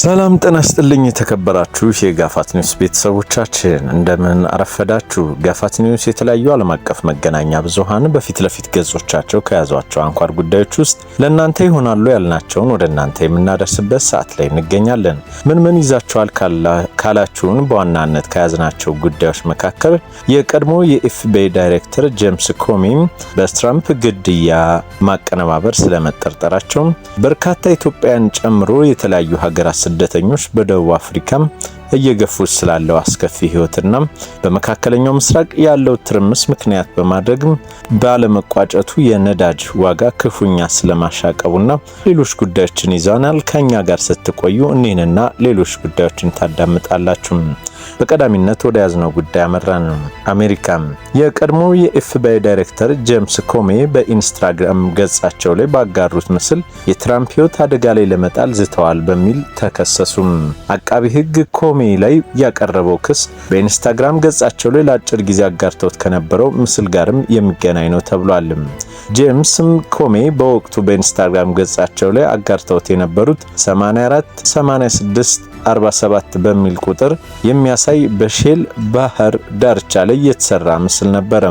ሰላም ጤና ይስጥልኝ የተከበራችሁ የጋፋት ኒውስ ቤተሰቦቻችን፣ እንደምን አረፈዳችሁ። ጋፋት ኒውስ የተለያዩ ዓለም አቀፍ መገናኛ ብዙሃን በፊት ለፊት ገጾቻቸው ከያዟቸው አንኳር ጉዳዮች ውስጥ ለእናንተ ይሆናሉ ያልናቸውን ወደ እናንተ የምናደርስበት ሰዓት ላይ እንገኛለን። ምን ምን ይዛችኋል ካላችሁን፣ በዋናነት ከያዝናቸው ጉዳዮች መካከል የቀድሞ የኤፍቢአይ ዳይሬክተር ጄምስ ኮሚ በትራምፕ ግድያ ማቀነባበር ስለመጠርጠራቸው፣ በርካታ ኢትዮጵያን ጨምሮ የተለያዩ ሀገራት ስደተኞች በደቡብ አፍሪካም እየገፉት ስላለው አስከፊ ህይወትና በመካከለኛው ምስራቅ ያለው ትርምስ ምክንያት በማድረግ ባለመቋጨቱ የነዳጅ ዋጋ ክፉኛ ስለማሻቀቡና ሌሎች ጉዳዮችን ይዘናል። ከኛ ጋር ስትቆዩ እኒህንና ሌሎች ጉዳዮችን ታዳምጣላችሁ። በቀዳሚነት ወደ ያዝነው ጉዳይ አመራን። አሜሪካ የቀድሞ የኤፍቢአይ ዳይሬክተር ጄምስ ኮሜ በኢንስታግራም ገጻቸው ላይ ባጋሩት ምስል የትራምፕ ህይወት አደጋ ላይ ለመጣል ዝተዋል በሚል ተከሰሱም። አቃቢ ህግ ኮሜ ላይ ያቀረበው ክስ በኢንስታግራም ገጻቸው ላይ ለአጭር ጊዜ አጋርተውት ከነበረው ምስል ጋርም የሚገናኝ ነው ተብሏል። ጄምስም ኮሜ በወቅቱ በኢንስታግራም ገጻቸው ላይ አጋርተውት የነበሩት 84 86 47 በሚል ቁጥር የሚያሳይ በሼል ባህር ዳርቻ ላይ የተሰራ ምስል ነበረ።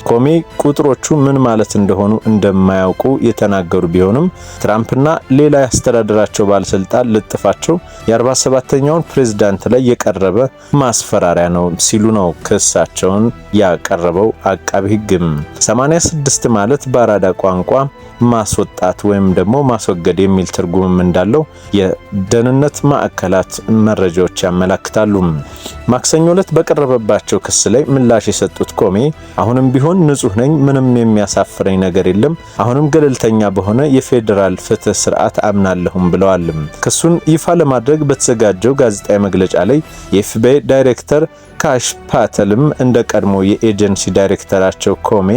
ኮሜ ቁጥሮቹ ምን ማለት እንደሆኑ እንደማያውቁ የተናገሩ ቢሆንም፣ ትራምፕና ሌላ ያስተዳደራቸው ባለስልጣን ልጥፋቸው የ47ኛውን ፕሬዝዳንት ላይ የቀረበ ማስፈራሪያ ነው ሲሉ ነው ክሳቸውን ያቀረበው አቃቢ ሕግም። 86 ማለት በአራዳ ቋንቋ ማስወጣት ወይም ደግሞ ማስወገድ የሚል ትርጉምም እንዳለው የደህንነት ማዕከላት መረጃዎች ያመላክታሉ። ማክሰኞ ዕለት በቀረበባቸው ክስ ላይ ምላሽ የሰጡት ኮሜ አሁንም ቢሆን ንጹህ ነኝ፣ ምንም የሚያሳፍረኝ ነገር የለም፣ አሁንም ገለልተኛ በሆነ የፌዴራል ፍትህ ስርዓት አምናለሁም ብለዋል። ክሱን ይፋ ለማድረግ በተዘጋጀው ጋዜጣዊ መግለጫ ላይ የኤፍቢአይ ዳይሬክተር ካሽ ፓተልም እንደ ቀድሞ የኤጀንሲ ዳይሬክተራቸው ኮሜ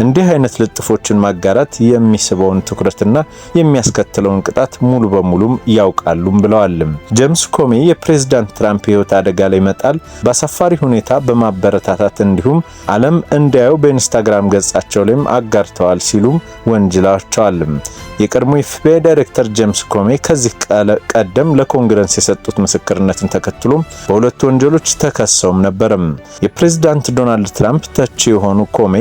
እንዲህ አይነት ልጥፎችን ማጋራት የሚስበውን ትኩረትና የሚያስከትለውን ቅጣት ሙሉ በሙሉም ያውቃሉም ብለዋል። ጄምስ ኮሜ የፕሬዝዳንት ትራምፕ ህይወት አደጋ ላይ መጣል በአሳፋሪ ሁኔታ በማበረታታት እንዲሁም ዓለም እንዲያየው በኢንስታግራም ገጻቸው ላይም አጋርተዋል ሲሉም ወንጅለዋቸዋል። የቀድሞ የኤፍቢአይ ዳይሬክተር ጄምስ ኮሜ ከዚህ ቀደም ለኮንግረስ የሰጡት ምስክርነትን ተከትሎ በሁለቱ ወንጀሎች ተከሰውም ነበርም። የፕሬዝዳንት ዶናልድ ትራምፕ ተቺ የሆኑ ኮሜ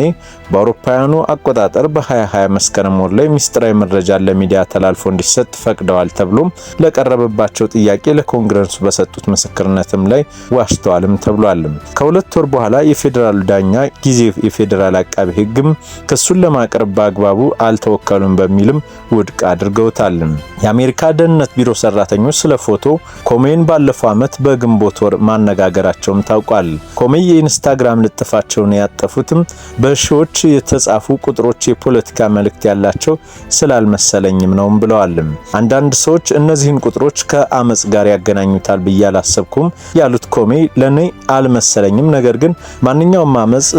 በአውሮፓውያኑ አቆጣጠር በ2020 መስከረም ወር ላይ ሚስጥራዊ መረጃን ለሚዲያ ተላልፎ እንዲሰጥ ፈቅደዋል ተብሎ ለቀረበባቸው ጥያቄ ለኮንግረሱ በሰጡት ምስክርነትም ላይ ዋሽተዋልም ተብሏል። ከ2 ወር በኋላ የፌዴራሉ ዳኛ ጊዜ የፌዴራል አቃቢ ሕግም ክሱን ለማቅረብ በአግባቡ አልተወከሉም በሚልም ውድቅ አድርገውታል። የአሜሪካ ደህንነት ቢሮ ሰራተኞች ስለ ፎቶ ኮሜን ባለፈው ዓመት በግንቦት ወር ማነጋገራቸውም ታውቋል። ኮሜ የኢንስታግራም ልጥፋቸውን ያጠፉትም በሺዎች የተጻፉ ቁጥሮች የፖለቲካ መልእክት ያላቸው ስላልመሰለኝም ነው ብለዋል። አንዳንድ ሰዎች እነዚህን ቁጥሮች ከአመጽ ጋር ያገናኙታል ብዬ አላሰብኩም ያሉት ኮሜ ለኔ አልመሰለኝም፣ ነገር ግን ማንኛውም አመጽ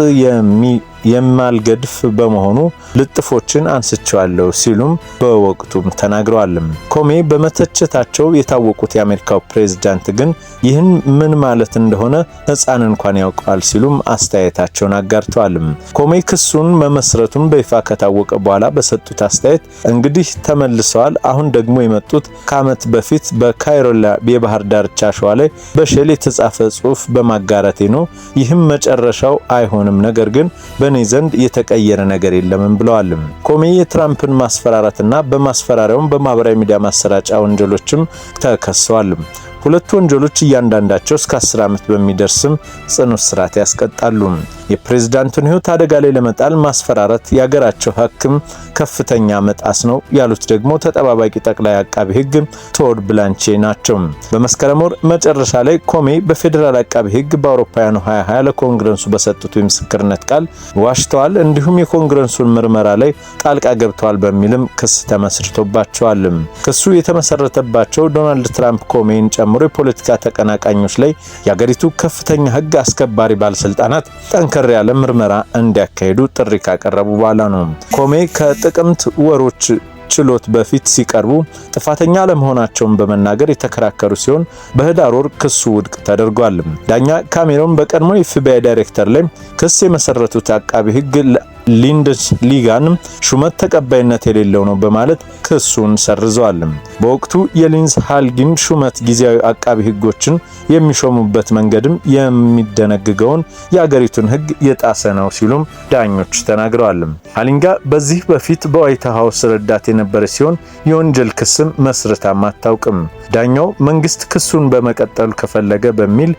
የማልገድፍ በመሆኑ ልጥፎችን አንስቸዋለሁ ሲሉም በወቅቱም ተናግረዋል። ኮሜ በመተቸታቸው የታወቁት የአሜሪካው ፕሬዝዳንት ግን ይህን ምን ማለት እንደሆነ ሕፃን እንኳን ያውቀዋል ሲሉም አስተያየታቸውን አጋርተዋል። ኮሜ ክሱን መመስረቱን በይፋ ከታወቀ በኋላ በሰጡት አስተያየት እንግዲህ ተመልሰዋል። አሁን ደግሞ የመጡት ከዓመት በፊት በካይሮላ የባህር ዳርቻ አሸዋ ላይ በሼል የተጻፈ ጽሑፍ በማጋራቴ ነው። ይህም መጨረሻው አይሆንም፣ ነገር ግን በእኔ ዘንድ የተቀየረ ነገር የለምም ብለዋል። ኮሜ የትራምፕን ማስፈራራትና በማስፈራሪያውም በማህበራዊ ሚዲያ ማሰራጫ ወንጀሎችም ተከሰዋል። ሁለቱ ወንጀሎች እያንዳንዳቸው እስከ 10 ዓመት በሚደርስም ጽኑ እስራት ያስቀጣሉ። የፕሬዝዳንቱን ሕይወት አደጋ ላይ ለመጣል ማስፈራራት የሀገራቸው ሕግም ከፍተኛ መጣስ ነው ያሉት ደግሞ ተጠባባቂ ጠቅላይ አቃቢ ሕግ ቶድ ብላንቼ ናቸው። በመስከረም ወር መጨረሻ ላይ ኮሜ በፌዴራል አቃቢ ሕግ በአውሮፓውያኑ 2020 ለኮንግረሱ በሰጡት የምስክርነት ቃል ዋሽተዋል፣ እንዲሁም የኮንግረሱን ምርመራ ላይ ጣልቃ ገብተዋል በሚልም ክስ ተመስርቶባቸዋል። ክሱ የተመሰረተባቸው ዶናልድ ትራምፕ ኮሜን ጨምሮ የፖለቲካ ተቀናቃኞች ላይ የአገሪቱ ከፍተኛ ሕግ አስከባሪ ባለስልጣናት ጠንከር ያለ ምርመራ እንዲያካሂዱ ጥሪ ካቀረቡ በኋላ ነው። ኮሜ ከጥቅምት ወሮች ችሎት በፊት ሲቀርቡ ጥፋተኛ አለመሆናቸውን በመናገር የተከራከሩ ሲሆን፣ በህዳር ወር ክሱ ውድቅ ተደርጓል። ዳኛ ካሜሮን በቀድሞ የኤፍቢአይ ዳይሬክተር ላይ ክስ የመሰረቱት አቃቢ ሕግ ሊንድስ ሊጋን ሹመት ተቀባይነት የሌለው ነው በማለት ክሱን ሰርዘዋል። በወቅቱ የሊንዝ ሃልጊን ሹመት ጊዜያዊ አቃቢ ሕጎችን የሚሾሙበት መንገድም የሚደነግገውን የአገሪቱን ሕግ የጣሰ ነው ሲሉም ዳኞች ተናግረዋል። ሃሊንጋ በዚህ በፊት በዋይት ሀውስ ረዳት የነበረ ሲሆን የወንጀል ክስም መስርታም አታውቅም። ዳኛው መንግስት ክሱን በመቀጠሉ ከፈለገ በሚል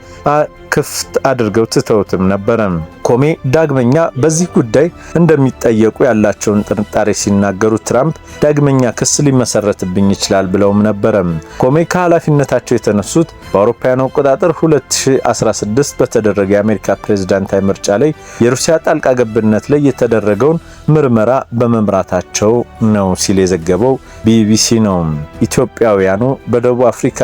ክፍት አድርገው ትተውትም ነበረ። ኮሜ ዳግመኛ በዚህ ጉዳይ እንደሚጠየቁ ያላቸውን ጥርጣሬ ሲናገሩ ትራምፕ ዳግመኛ ክስ ሊመሰረትብኝ ይችላል ብለውም ነበረ። ኮሜ ከኃላፊነታቸው የተነሱት በአውሮፓውያኑ አቆጣጠር 2016 በተደረገ የአሜሪካ ፕሬዝዳንታዊ ምርጫ ላይ የሩሲያ ጣልቃ ገብነት ላይ የተደረገውን ምርመራ በመምራታቸው ነው ሲል የዘገበው ቢቢሲ ነው። ኢትዮጵያውያኑ በደቡብ አፍሪካ።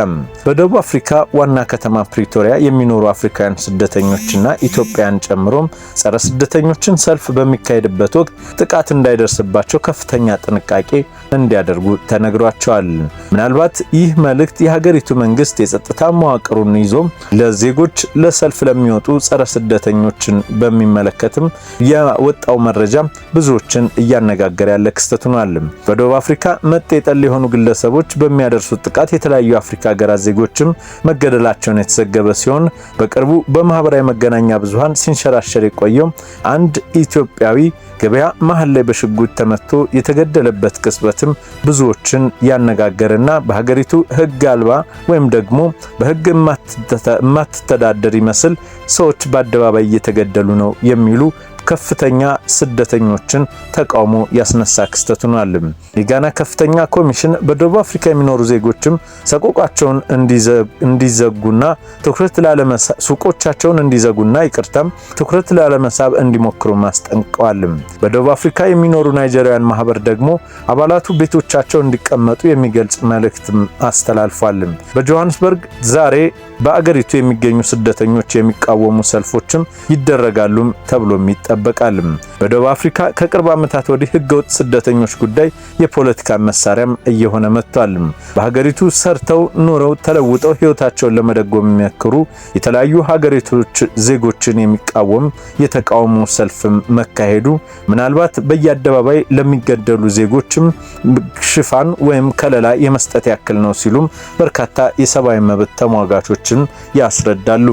በደቡብ አፍሪካ ዋና ከተማ ፕሪቶሪያ የሚኖሩ አፍሪካውያን ስደተኞችና ኢትዮጵያን ጨምሮ ጸረ ስደተኞችን ሰልፍ በሚካሄድበት ወቅት ጥቃት እንዳይደርስባቸው ከፍተኛ ጥንቃቄ እንዲያደርጉ ተነግሯቸዋል። ምናልባት ይህ መልእክት የሀገሪቱ መንግስት የጸጥታ መዋቅሩን ይዞ ለዜጎች ለሰልፍ ለሚወጡ ጸረ ስደተኞችን በሚመለከትም የወጣው መረጃ ብዙዎችን እያነጋገረ ያለ ክስተት ሆኗል። በደቡብ አፍሪካ መጤ ጠል የሆኑ ግለሰቦች በሚያደርሱት ጥቃት የተለያዩ የአፍሪካ ሀገራት ዜጎችም መገደላቸውን የተዘገበ ሲሆን፣ በቅርቡ በማህበራዊ መገናኛ ብዙሃን ሲንሸራሸር የቆየው አንድ ኢትዮጵያዊ ገበያ መሀል ላይ በሽጉጥ ተመቶ የተገደለበት ቅጽበትም ብዙዎችን ያነጋገረና በሀገሪቱ ሕግ አልባ ወይም ደግሞ በሕግ የማትተዳደር ይመስል ሰዎች በአደባባይ እየተገደሉ ነው የሚሉ ከፍተኛ ስደተኞችን ተቃውሞ ያስነሳ ክስተት ሆኗል። የጋና ከፍተኛ ኮሚሽን በደቡብ አፍሪካ የሚኖሩ ዜጎችም ሰቆቃቸውን እንዲዘጉና ትኩረት ላለመሳብ ሱቆቻቸውን እንዲዘጉና፣ ይቅርታም፣ ትኩረት ላለመሳብ እንዲሞክሩ አስጠንቅቀዋል። በደቡብ አፍሪካ የሚኖሩ ናይጄሪያውያን ማህበር ደግሞ አባላቱ ቤቶቻቸው እንዲቀመጡ የሚገልጽ መልእክት አስተላልፏል። በጆሃንስበርግ ዛሬ በአገሪቱ የሚገኙ ስደተኞች የሚቃወሙ ሰልፎችም ይደረጋሉም ተብሎም ይጠበቃል። በደቡብ አፍሪካ ከቅርብ ዓመታት ወዲህ ህገወጥ ስደተኞች ጉዳይ የፖለቲካ መሳሪያም እየሆነ መጥቷል። በሀገሪቱ ሰርተው ኑረው ተለውጠው ህይወታቸውን ለመደጎም የሚሞክሩ የተለያዩ ሀገሪቶች ዜጎችን የሚቃወም የተቃውሞ ሰልፍም መካሄዱ ምናልባት በየአደባባይ ለሚገደሉ ዜጎችም ሽፋን ወይም ከለላ የመስጠት ያክል ነው ሲሉም በርካታ የሰብአዊ መብት ተሟጋቾችን ያስረዳሉ።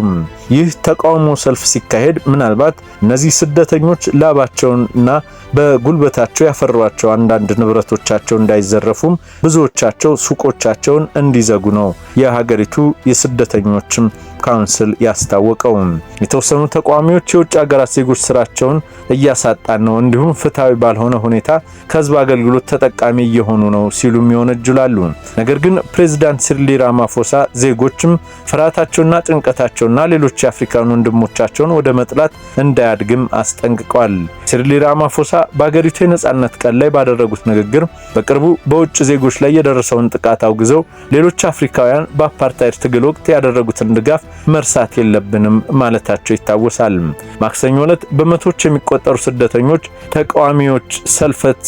ይህ ተቃውሞ ሰልፍ ሲካሄድ ምናልባት እነዚህ ስደተኞች ላባቸውንና በጉልበታቸው ያፈሯቸው አንዳንድ ንብረቶቻቸው እንዳይዘረፉም ብዙዎቻቸው ሱቆቻቸውን እንዲዘጉ ነው የሀገሪቱ የስደተኞችም council ያስታወቀው። የተወሰኑ ተቃዋሚዎች የውጭ ሀገራት ዜጎች ስራቸውን እያሳጣን ነው፣ እንዲሁም ፍትሐዊ ባልሆነ ሁኔታ ከህዝብ አገልግሎት ተጠቃሚ እየሆኑ ነው ሲሉም ይወነጅላሉ። ነገር ግን ፕሬዚዳንት ሲሪል ራማፎሳ ዜጎችም ፍርሃታቸውና ጭንቀታቸውና ሌሎች የአፍሪካን ወንድሞቻቸውን ወደ መጥላት እንዳያድግም አስጠንቅቀዋል። ሲሪል ራማፎሳ በሀገሪቱ የነጻነት ቀን ላይ ባደረጉት ንግግር በቅርቡ በውጭ ዜጎች ላይ የደረሰውን ጥቃት አውግዘው ሌሎች አፍሪካውያን በአፓርታይድ ትግል ወቅት ያደረጉትን ድጋፍ መርሳት የለብንም ማለታቸው ይታወሳል። ማክሰኞ ዕለት በመቶዎች የሚቆጠሩ ስደተኞች ተቃዋሚዎች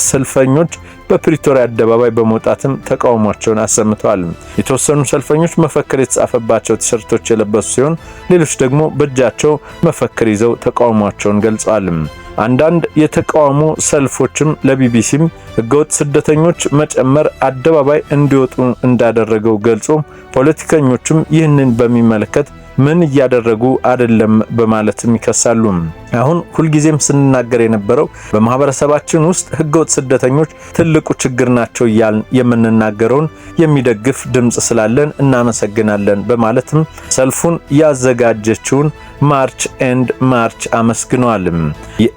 ሰልፈኞች በፕሪቶሪያ አደባባይ በመውጣትም ተቃውሟቸውን አሰምተዋል። የተወሰኑ ሰልፈኞች መፈክር የተጻፈባቸው ቲሸርቶች የለበሱ ሲሆን ሌሎች ደግሞ በእጃቸው መፈክር ይዘው ተቃውሟቸውን ገልጸዋል። አንዳንድ የተቃውሞ ሰልፎችም ለቢቢሲም ህገወጥ ስደተኞች መጨመር አደባባይ እንዲወጡ እንዳደረገው ገልጾ ፖለቲከኞችም ይህንን በሚመለከት ምን እያደረጉ አይደለም በማለትም ይከሳሉ። አሁን ሁልጊዜም ስንናገር የነበረው በማህበረሰባችን ውስጥ ህገወጥ ስደተኞች ትልቁ ችግር ናቸው እያልን የምንናገረውን የሚደግፍ ድምጽ ስላለን እናመሰግናለን በማለትም ሰልፉን ያዘጋጀችውን March and March አመስግነዋል።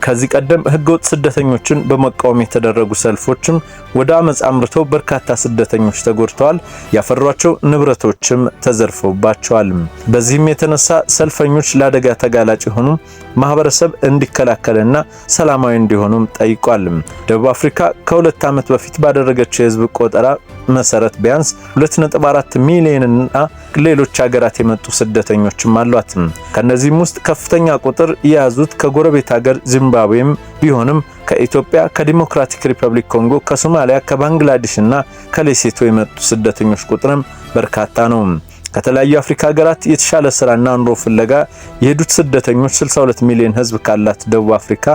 ከዚህ ቀደም ህገወጥ ስደተኞችን በመቃወም የተደረጉ ሰልፎችም ወደ አመጽ አምርተው በርካታ ስደተኞች ተጎድተዋል፣ ያፈሯቸው ንብረቶችም ተዘርፈውባቸዋል። በዚህም የተነሳ ሰልፈኞች ለአደጋ ተጋላጭ የሆኑ ማህበረሰብ እንዲከላከልና ሰላማዊ እንዲሆኑም ጠይቋል። ደቡብ አፍሪካ ከ2 ዓመት በፊት ባደረገችው የህዝብ ቆጠራ መሰረት ቢያንስ 2.4 ሚሊዮንና ሌሎች ሀገራት የመጡ ስደተኞችም አሏት። ከነዚህም ውስጥ ከፍተኛ ቁጥር የያዙት ከጎረቤት ሀገር ዚምባብዌም ቢሆንም ከኢትዮጵያ፣ ከዲሞክራቲክ ሪፐብሊክ ኮንጎ፣ ከሶማሊያ፣ ከባንግላዴሽ እና ከሌሴቶ የመጡ ስደተኞች ቁጥርም በርካታ ነው። ከተለያዩ የአፍሪካ ሀገራት የተሻለ ስራና ኑሮ ፍለጋ የሄዱት ስደተኞች 62 ሚሊዮን ሕዝብ ካላት ደቡብ አፍሪካ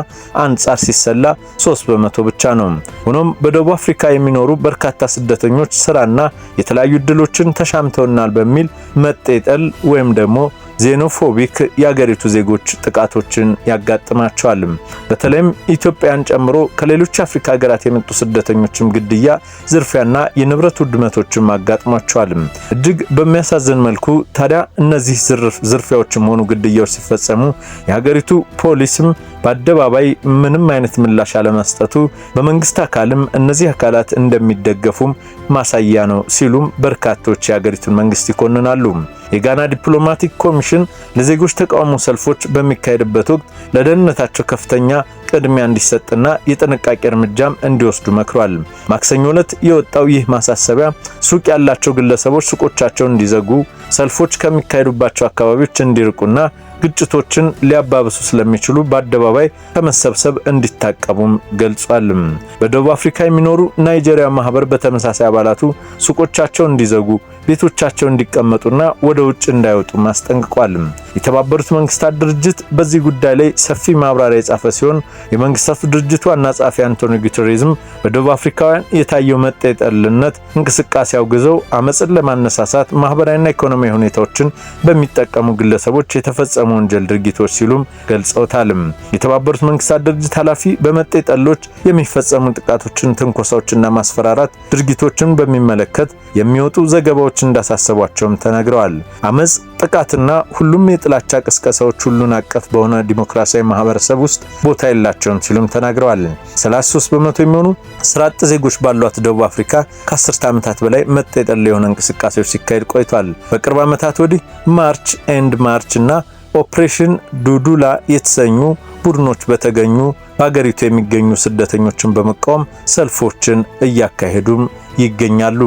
አንጻር ሲሰላ 3% ብቻ ነው። ሆኖም በደቡብ አፍሪካ የሚኖሩ በርካታ ስደተኞች ስራና የተለያዩ እድሎችን ተሻምተውናል በሚል መጤ ጠል ወይም ደግሞ xenophobic የአገሪቱ ዜጎች ጥቃቶችን ያጋጥማቸዋል። በተለይም ኢትዮጵያን ጨምሮ ከሌሎች አፍሪካ ሀገራት የመጡ ስደተኞችም ግድያ፣ ዝርፊያና የንብረት ውድመቶችም አጋጥሟቸዋል። እጅግ በሚያሳዝን መልኩ ታዲያ እነዚህ ዝርፊያዎችም ሆኑ ግድያዎች ሲፈጸሙ የሀገሪቱ ፖሊስም በአደባባይ ምንም አይነት ምላሽ አለመስጠቱ በመንግስት አካልም እነዚህ አካላት እንደሚደገፉም ማሳያ ነው ሲሉም በርካቶች የሀገሪቱን መንግስት ይኮንናሉ። የጋና ዲፕሎማቲክ ኮሚሽን ለዜጎች ተቃውሞ ሰልፎች በሚካሄድበት ወቅት ለደህንነታቸው ከፍተኛ ቅድሚያ እንዲሰጥና የጥንቃቄ እርምጃም እንዲወስዱ መክሯል። ማክሰኞ ዕለት የወጣው ይህ ማሳሰቢያ ሱቅ ያላቸው ግለሰቦች ሱቆቻቸውን እንዲዘጉ፣ ሰልፎች ከሚካሄዱባቸው አካባቢዎች እንዲርቁና ግጭቶችን ሊያባብሱ ስለሚችሉ በአደባባይ ከመሰብሰብ እንዲታቀቡም ገልጿል። በደቡብ አፍሪካ የሚኖሩ ናይጄሪያ ማህበር በተመሳሳይ አባላቱ ሱቆቻቸውን እንዲዘጉ፣ ቤቶቻቸው እንዲቀመጡና ወደ ውጭ እንዳይወጡ አስጠንቅቋል። የተባበሩት መንግስታት ድርጅት በዚህ ጉዳይ ላይ ሰፊ ማብራሪያ የጻፈ ሲሆን የመንግስታቱ ድርጅት ዋና ጸሐፊ አንቶኒዮ ጉተሬዝም በደቡብ አፍሪካውያን የታየው መጤ ጠልነት እንቅስቃሴ አውግዘው አመፅን ለማነሳሳት ማህበራዊና ኢኮኖሚያዊ ሁኔታዎችን በሚጠቀሙ ግለሰቦች የተፈጸሙ ወንጀል ድርጊቶች ሲሉም ገልጸውታል። የተባበሩት መንግስታት ድርጅት ኃላፊ በመጤ ጠሎች የሚፈጸሙ ጥቃቶችን፣ ትንኮሳዎችና ማስፈራራት ድርጊቶችን በሚመለከት የሚወጡ ዘገባዎች እንዳሳሰቧቸውም ተናግረዋል። አመፅ፣ ጥቃትና ሁሉም የጥላቻ ቅስቀሳዎች ሁሉን አቀፍ በሆነ ዲሞክራሲያዊ ማህበረሰብ ውስጥ ቦታ የላቸውም ሲሉም ተናግረዋል። 33% የሚሆኑ ስራ አጥ ዜጎች ባሏት ደቡብ አፍሪካ ከአስርተ ዓመታት በላይ መጤ ጠል የሆነ እንቅስቃሴዎች ሲካሄድ ቆይቷል። በቅርብ ዓመታት ወዲህ March and March እና Operation Dudula የተሰኙ ቡድኖች በተገኙ በአገሪቱ የሚገኙ ስደተኞችን በመቃወም ሰልፎችን እያካሄዱም ይገኛሉ።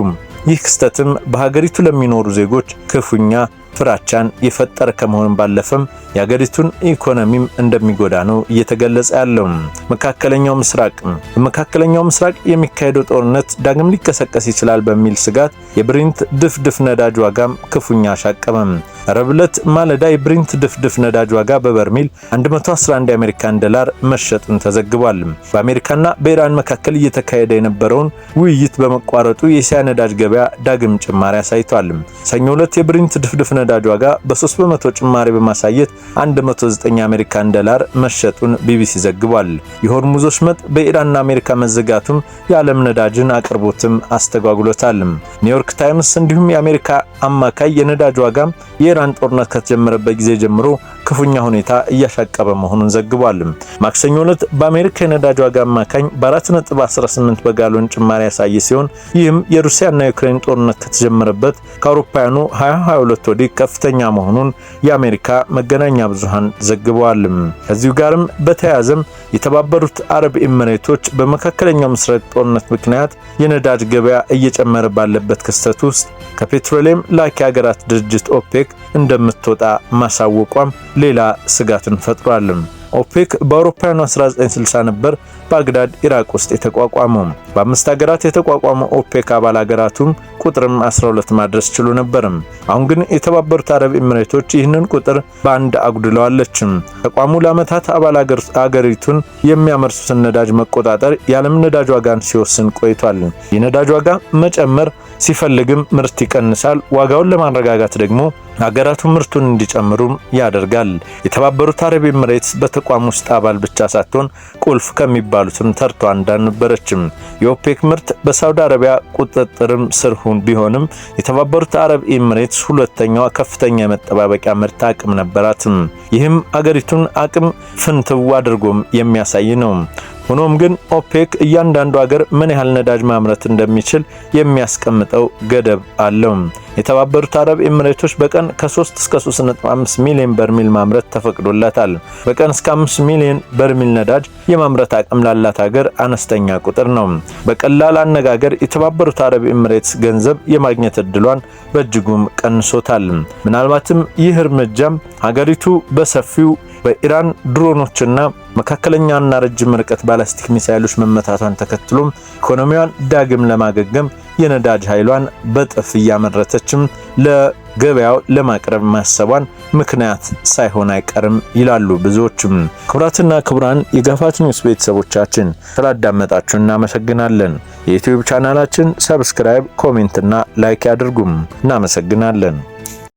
ይህ ክስተትም በሀገሪቱ ለሚኖሩ ዜጎች ክፉኛ ፍራቻን የፈጠረ ከመሆኑም ባለፈም የሀገሪቱን ኢኮኖሚም እንደሚጎዳ ነው እየተገለጸ ያለው። መካከለኛው ምስራቅ በመካከለኛው ምስራቅ የሚካሄደው ጦርነት ዳግም ሊቀሰቀስ ይችላል በሚል ስጋት የብሪንት ድፍድፍ ነዳጅ ዋጋም ክፉኛ አሻቀበም። ረቡዕ ዕለት ማለዳ የብሪንት ድፍድፍ ነዳጅ ዋጋ በበርሜል 111 የአሜሪካን ዶላር መሸጡን ተዘግቧል። በአሜሪካና በኢራን መካከል እየተካሄደ የነበረውን ውይይት በመቋረጡ የእስያ ነዳጅ ገበያ ዳግም ጭማሪ አሳይቷል። ሰኞ ዕለት የብሪንት ድፍድፍ ነዳጅ ዋጋ በ3% ጭማሪ በማሳየት 109 የአሜሪካን ዶላር መሸጡን ቢቢሲ ዘግቧል። የሆርሙዝ ወሽመጥ በኢራንና አሜሪካ መዘጋቱም የዓለም ነዳጅን አቅርቦትም አስተጓጉሎታል። ኒውዮርክ ታይምስ እንዲሁም የአሜሪካ አማካይ የነዳጅ ዋጋም የኢራን ጦርነት ከተጀመረበት ጊዜ ጀምሮ ክፉኛ ሁኔታ እያሻቀበ መሆኑን ዘግቧል። ማክሰኞ ዕለት በአሜሪካ የነዳጅ ዋጋ አማካኝ በ4.18 በጋሎን ጭማሪ ያሳየ ሲሆን ይህም የሩሲያና የዩክሬን ጦርነት ከተጀመረበት ከአውሮፓውያኑ 2022 ወዲህ ከፍተኛ መሆኑን የአሜሪካ መገናኛ ብዙሃን ዘግበዋል። ከዚሁ ጋርም በተያያዘም የተባበሩት አረብ ኤሚሬቶች በመካከለኛው ምስራቅ ጦርነት ምክንያት የነዳጅ ገበያ እየጨመረ ባለበት ክስተት ውስጥ ከፔትሮሊየም ላኪ ሀገራት ድርጅት ኦፔክ እንደምትወጣ ማሳወቋም ሌላ ስጋትን ፈጥሯል። ኦፔክ በአውሮፓውያኑ 1960 ነበር ባግዳድ ኢራቅ ውስጥ የተቋቋመው። በአምስት ሀገራት የተቋቋመው ኦፔክ አባል ሀገራቱም ቁጥርም 12 ማድረስ ችሎ ነበር። አሁን ግን የተባበሩት አረብ ኤሚሬቶች ይህንን ቁጥር በአንድ አጉድለዋለች። ተቋሙ ለዓመታት አባል አገሪቱን የሚያመርቱትን ነዳጅ መቆጣጠር የዓለም ነዳጅ ዋጋን ሲወስን ቆይቷል። የነዳጅ ዋጋ መጨመር ሲፈልግም ምርት ይቀንሳል። ዋጋውን ለማረጋጋት ደግሞ ሀገራቱ ምርቱን እንዲጨምሩም ያደርጋል። የተባበሩት አረብ ኤሚሬትስ በተቋም ውስጥ አባል ብቻ ሳትሆን ቁልፍ ከሚባሉትም ተርታ እንዳልነበረችም። የኦፔክ ምርት በሳውዲ አረቢያ ቁጥጥርም ስር ቢሆንም የተባበሩት አረብ ኤሚሬትስ ሁለተኛዋ ከፍተኛ የመጠባበቂያ ምርት አቅም ነበራትም። ይህም አገሪቱን አቅም ፍንትው አድርጎም የሚያሳይ ነው። ሆኖም ግን ኦፔክ እያንዳንዱ ሀገር ምን ያህል ነዳጅ ማምረት እንደሚችል የሚያስቀምጠው ገደብ አለው። የተባበሩት አረብ ኤሚሬቶች በቀን ከ3 እስከ 3.5 ሚሊዮን በርሜል ማምረት ተፈቅዶላታል። በቀን እስከ 5 ሚሊዮን በርሜል ነዳጅ የማምረት አቅም ላላት ሀገር አነስተኛ ቁጥር ነው። በቀላል አነጋገር የተባበሩት አረብ ኤሚሬትስ ገንዘብ የማግኘት እድሏን በእጅጉም ቀንሶታል። ምናልባትም ይህ እርምጃም ሀገሪቱ በሰፊው በኢራን ድሮኖችና መካከለኛና ረጅም ርቀት ባላስቲክ ሚሳይሎች መመታቷን ተከትሎም ኢኮኖሚዋን ዳግም ለማገገም የነዳጅ ኃይሏን በጥፍ እያመረተችም ገበያው ለማቅረብ ማሰቧን ምክንያት ሳይሆን አይቀርም ይላሉ ብዙዎችም። ክቡራትና ክቡራን የጋፋት ኒውስ ቤተሰቦቻችን፣ ስላዳመጣችሁ እናመሰግናለን። የዩቲዩብ ቻናላችን subscribe፣ comment ና like ያድርጉም። እናመሰግናለን።